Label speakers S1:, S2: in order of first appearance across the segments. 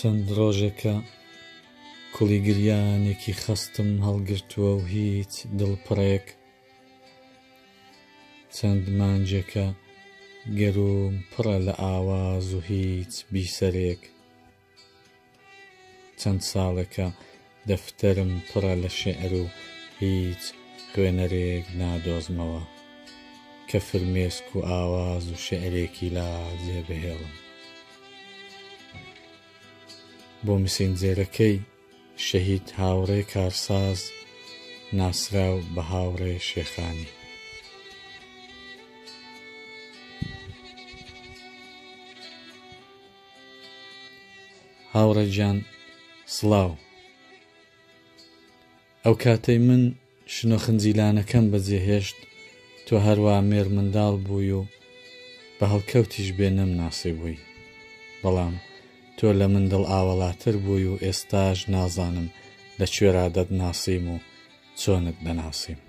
S1: چەند ڕۆژێکە کوڵی گریانێکی خەستم هەڵگرتووە و هیچ دڵپڕێک. چەند مانگێکە گەرووم پڕە لە ئاواز و هیچ بیسەرێک. چەند ساڵێکە دەفتەرم پڕە لە شیعر و هیچ خوێنەرێک نادۆزمەوە کە فرمێسک و ئاواز و شیعرێکی لا جێ بهێڵم. بۆ مسینجێرەکەی شەهید هاوڕێ کارساز ناسراو بە هاوڕێ شێخانی. هاوڕێ گیان سڵاو. ئەو کاتەی من شنۆ خنجیلانەکەم بەجێ هێشت تۆ هەروا مێر منداڵ بووی و بە هەڵکەوتیش بێ نەمناسیبووی. بەڵام تۆ لە من دڵ ئاوەڵاتر بووی و ئێستاش نازانم لە کوێرا دەتناسیم و چۆنت دەناسیم.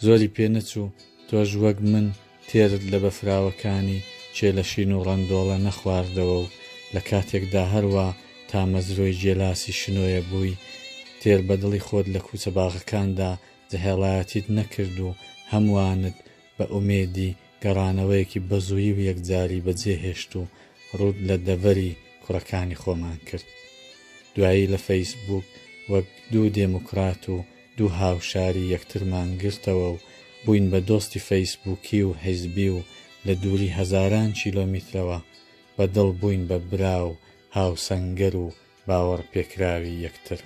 S1: زۆری پێ نەچوو تۆش وەک من تێرت لە بەفراوەکانی کێلەشین و ڕەندۆڵە نەخواردەوە و لە کاتێکدا هەروا تامەزرۆی گێلاسی شنۆیە بووی تێر بە دڵی خۆت لە کوچە باغەکاندا جەهێڵایەتیت نەکرد و هەمووانت بە ئومێدی گەڕانەوەیەکی بەزوویی و یەکجاری بەجێ هێشت و ڕووت لە دەڤەری کوڕەکانی خۆمان کرد. دوایی لە فەیسبووک وەک دوو دێموکرات و دوو هاوشاری یەکترمان گرتەوە و بووین بە دۆستی فەیسبووکی و حیزبی و لە دووری هەزاران کیلۆمیترەوە بە دڵ بووین بە برا و هاوسەنگەر و باوەڕپێکراوی یەکتر.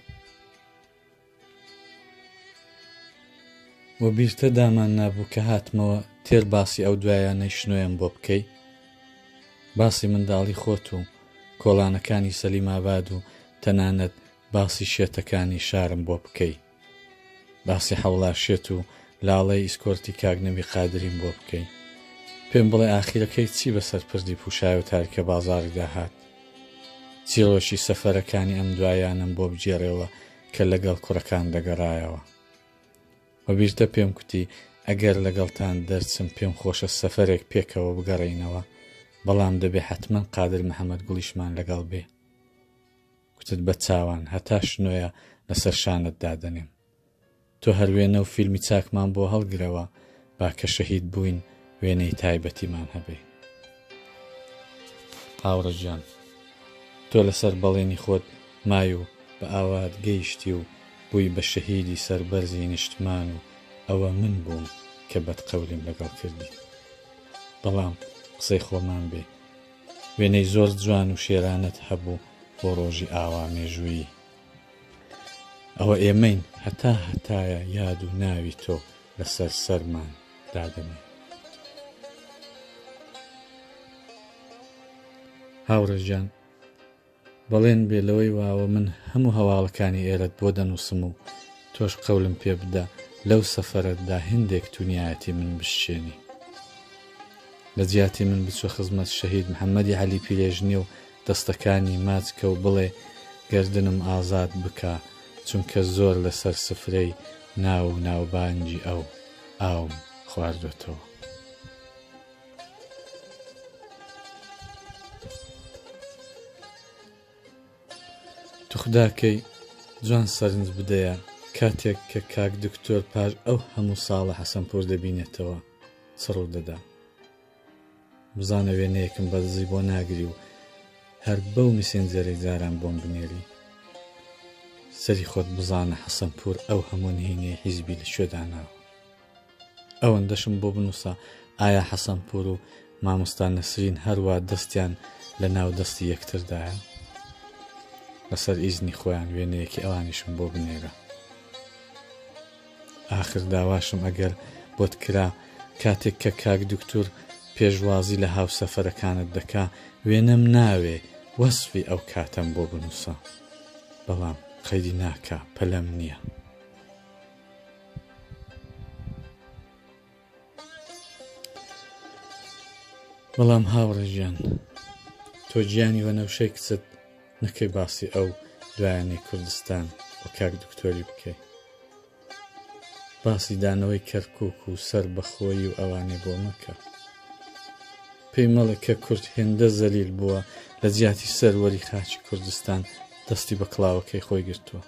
S1: وەبیرتە دامان نابوو کە هاتمەوە تێر باسی ئەو دوایانەی شنۆیەم بۆ بکەی؟ باسی منداڵی خۆت و کۆڵانەکانی سەلیماباد و تەنانەت باسی شێتەکانی شارم بۆ بکەی. باسی حەوڵا شێت و لاڵەی ئیسکۆرتی کاک نەبی قادریم بۆ بکەی. پێم بڵێ ئاخیرەکەی چی بەسەر پردی پوشای و تاریکە بازاڕیدا هات؟ چیڕۆکی سەفەرەکانی ئەم دوایانەم بۆ بگێڕێوە کە لەگەڵ کوڕەکان دەگەڕایەوە. وەبیرتە پێم کوتی ئەگەر لەگەڵتان دەرچم پێم خۆشە سەفەرێک پێکەوە بگەڕێینەوە، بەڵام دەبێ حەتمەن قادر محەمەد گوڵیشمان لەگەڵ بێ. کوتت بە چاوان هەتا شنۆیە لەسەر شانت دادەنێم. تۆ هەر وێنە و فیلمی چاکمان بۆ هەڵگرەوە با کە شەهید بووین وێنەی تایبەتیمان هەبێ. هاوڕێ گیان تۆ لەسەر بەڵێنی خۆت مای و بە ئاوات گەیشتی و بووی بە شەهیدی سەربەرزی نیشتمان و ئەوە من بووم کە بەدقەولیم لەگەڵ کردی. بەڵام قسەی خۆمان بێ وێنەی زۆر جوان و شێرانەت هەبوو بۆ ڕۆژی ئاوا مێژوویی. ئەوە ئێمەین هەتا هەتایە یاد و ناوی تۆ لەسەر سەرمان دادەنێین. هاوڕێ گیان بەڵێن بێ لەوەی واوە من هەموو هەواڵەکانی ئێرەت بۆ دەنووسم و تۆش قەولم پێ بدە لەو سەفەرەتدا هێندێک تونیایەتی من بشچێنی. لە جیاتی من بچۆ خزمەت شەهید محەممەدی عەلی پیرێژنی و دەستەکانی ماچ کە و بڵێ گەردنم ئازاد بکە چونکە زۆر لە سەر سفرەی ناو و ناوبانگی ئەو ئاوم خواردۆتەوە. توخدا کەی جوان سەرنج بدەیە کاتێک کە کاک دکتۆر پاش ئەو هەموو ساڵە حەسەنپوور دەبینێتەوە چ ڕوو دەدا؟ بزانە وێنەیەکم بە دزی بۆ ناگری و هەر بەو میسێنجەرەی جاران بۆم بنێری؟ سەری خۆت بزانە حەسەنپوور ئەو هەموو نهینیەی حیزبی لە کوێ داناوە؟ ئەوەندەشم بۆ بنووسە ئایا حەسەنپوور و مامۆستا نەسرین هەروا دەستیان لە ناو دەستی یەکتردایە؟ لەسەر ئیزنی خۆیان وێنەیەکی ئەوانیشم بۆ بنێرە. ئاخر داواشم ئەگەر بۆت کرا کاتێک کە کاک دوکتور پێشوازی لە هاوسەفەرەکانت دەکا وێنەم ناوێ وەسفی ئەو کاتەم بۆ بنووسە. بەڵام قەیدی ناکا پەلەم نییە. بەڵام هاوڕێ گیان تۆ گیانی وەنەوشەی کچت نەکەی باسی ئەو دوایانەی کوردستان و کاک دکتۆری بکەی باسی دانەوەی کەرکک و سەر بەخۆیی و ئەوانەی بۆ مەکە پێی مەڵێ کە کورد هێندە زەلیل بووە. لە جیاتی سەروەری خاکی کوردستان دەستی بە کڵاوەکەی خۆی گرتووە.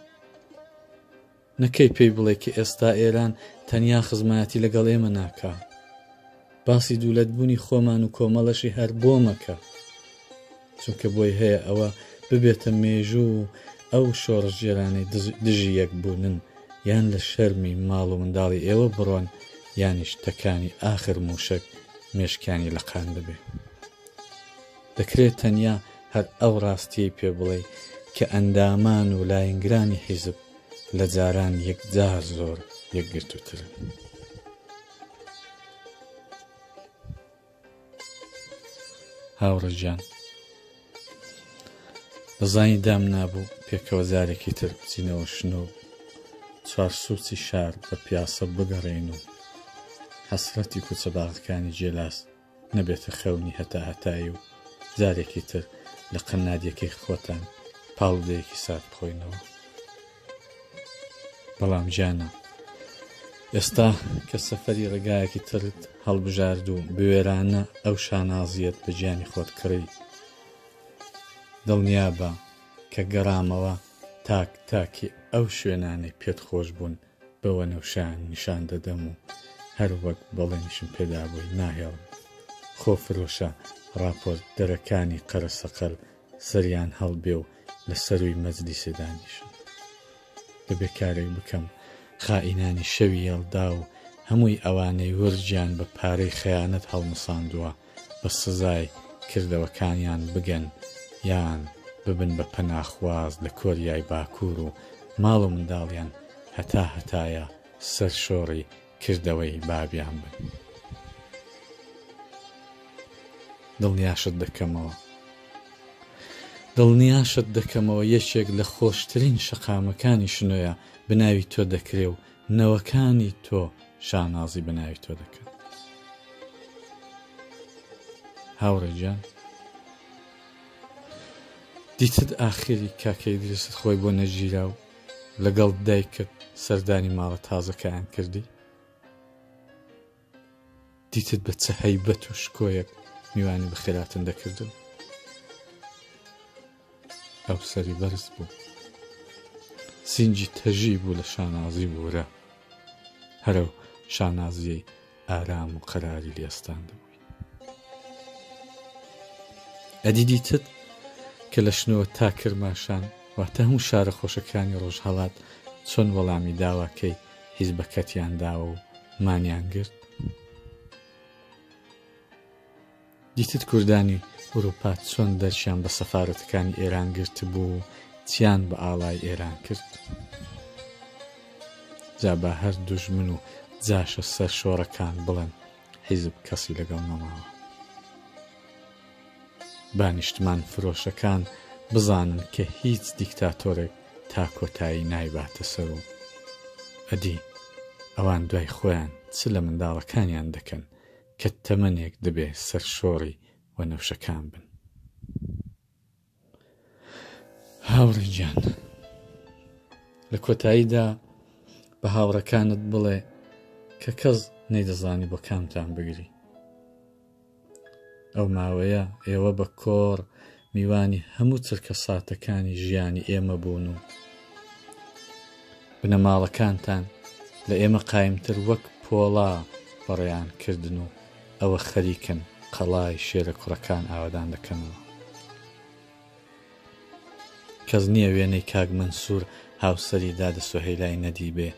S1: نەکەی پێی بڵێ کە ئێستا ئێران تەنیا خزمایەتی لەگەڵ ئێمە ناکا. باسی دوولەتبوونی خۆمان و کۆمەڵەشی هەر بۆ مەکە. چونکە بۆی هەیە ئەوە ببێتە مێژوو و ئەو شۆڕشگێرانەی دژی یەکبوونن یان لە شەرمی ماڵ و منداڵی ئێوە بڕۆن یانیش تەکانی ئاخر مووشەک مێشکیانی لەقاندبێ. دەکرێ تەنیا هەر ئەو ڕاستییەی پێ بڵێی کە ئەندامان و لاینگرانی حیزب لە جاران یەکجار زۆر یەکگرتووترن. هاوڕێ گیان دەزانی دامنابوو پێکەوە جارێکی تر بچینەوە شنۆ و چوارسووچی شار بە پیاسە بگەڕێین و حەسرەتی کوچە باغەکانی گێلاس نەبێتە خەونی هەتاهەتایی و جارێکی تر لە قەنادیەکەی خۆتان پاڵودەیەکی سارد بخۆینەوە. بەڵام گیانە ئێستا کە سەفەری ڕێگایەکی ترت هەڵبژارد و بوێرانە ئەو شانازیەت بە گیانی خۆت کڕی، دڵنیابە کە گەڕامەوە تاک تاکی ئەو شوێنانەی پێت خۆش بوون بە وەنەوشەیان نیشان دەدەم و هەر وەک بەڵێنیشم پێدابووی ناهێڵم خۆفرۆشە ڕاپۆرت دەرەکانی قەرەسەقەل سەریان هەڵبێ و لە سەرووی مەجلیسێ دانیشن. دەبێ کارێک بکەم خائینانی شەوی یەڵدا و هەمووی ئەوانەی ورگیان بە پارەی خەیانەت هەڵمساندووە بە سزای کردەوەکانیان بگەن یان ببن بە پەناخواز لە کۆریای باکوور و ماڵ و منداڵیان هەتا هەتایە سەرشۆڕی کردەوەی بابیان بن. دڵنیاشت دەکەمەوە دڵنیاشت دەکەمەوە یەکێک لە خۆشترین شەقامەکانی شنۆیە بناوی تۆ دەکرێ و نەوەکانی تۆ شانازی بە ناوی تۆ دەکەن. هاوڕێ گیان دیتت ئاخری کاکە ئیدریست خۆی بۆ نەگیرا و لەگەڵ دایکت سەردانی ماڵە تازەکەیان کردی؟ دیتت بە چ هەیبەت و شکۆیەک میوانی بەخێراتن دەکردن؟ ئەو سەری بەرز بوو. سینگی تەژی بوو لە شانازی و ورە. هەر ئەو شانازییەی ئارام و قەراری لێ ئەستاندبووی. ئەدی دیتت کە لە شنۆوە تا کرماشان، واتە هەموو شارە خۆشەکانی ڕۆژهەڵات چۆن وەڵامی داواکەی حیزبەکەتیان داوە و مانیان گرت؟ دیتت کوردانی ئورووپا چۆن دەرکیان بە سەفارەتەکانی ئێران گرتبوو و چیان بە ئاڵای ئێران کرد؟ جا با هەر دوژمن و جاشە سەرشۆڕەکان بڵێن حیزب کەسی لەگەڵ نەماوە. با نیشتمان فرۆشەکان بزانن کە هیچ دیکتاتۆرێک تا کۆتایی نایباتە سەر و ئەدی ئەوان دوای خۆیان چ لە منداڵەکانیان دەکەن کە تەمەنێک دەبێ سەرشۆڕی وەنەوشەکان بن. هاوڕێ گیان لە کۆتاییدا بە هاوڕەکانت بڵێ کە کەس نەیدەزانی بۆ کامتان بگری. ئەو ماوەیە ئێوە بە کۆڕ میوانی هەموو چرکە ساتەکانی ژیانی ئێمە بوون و بنەماڵەکانتان لە ئێمە قایمتر وەک پۆڵا بەڕێیان کردن و ئەوە خەریکن قەڵای شێرە کوڕەکان ئاوەدان دەکەنەوە. کەس نییە وێنەی کاک مەنسوور هاوسەری دادە سوهەیلای نەدیبێ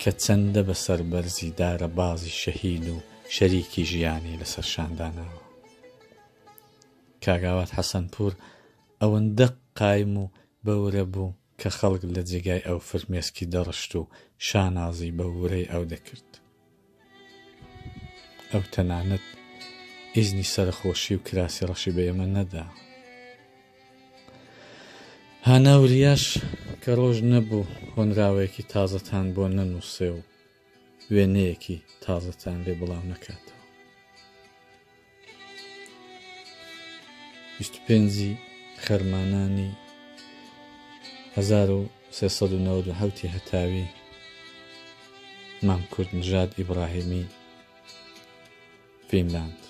S1: کە چەندە بە سەربەرزی دارەبازی شەهید و شەریکی ژیانی لەسەر شان داناوە. کاک ئاوات حەسەنپوور ئەوەندە قایم و بە ورە بوو کە خەڵک لە جێگای ئەو فرمێسکی دەڕشت و شانازی بە ورەی ئەو دەکرد. ئەو تەنانەت ئیزنی سەرەخۆشی و کراسی ڕەشی بە ئێمە نەدا. هانا وریاش کە ڕۆژ نەبوو هۆنراوەیەکی تازەتان بۆ نەنووسێ و وێنەیەکی تازەتان لێ بڵاو نەکاتەوە. 25 ی خەرمانانی 1397 ی هەتاوی مام کوردنژاد ئیبڕاهیمی فینلاند.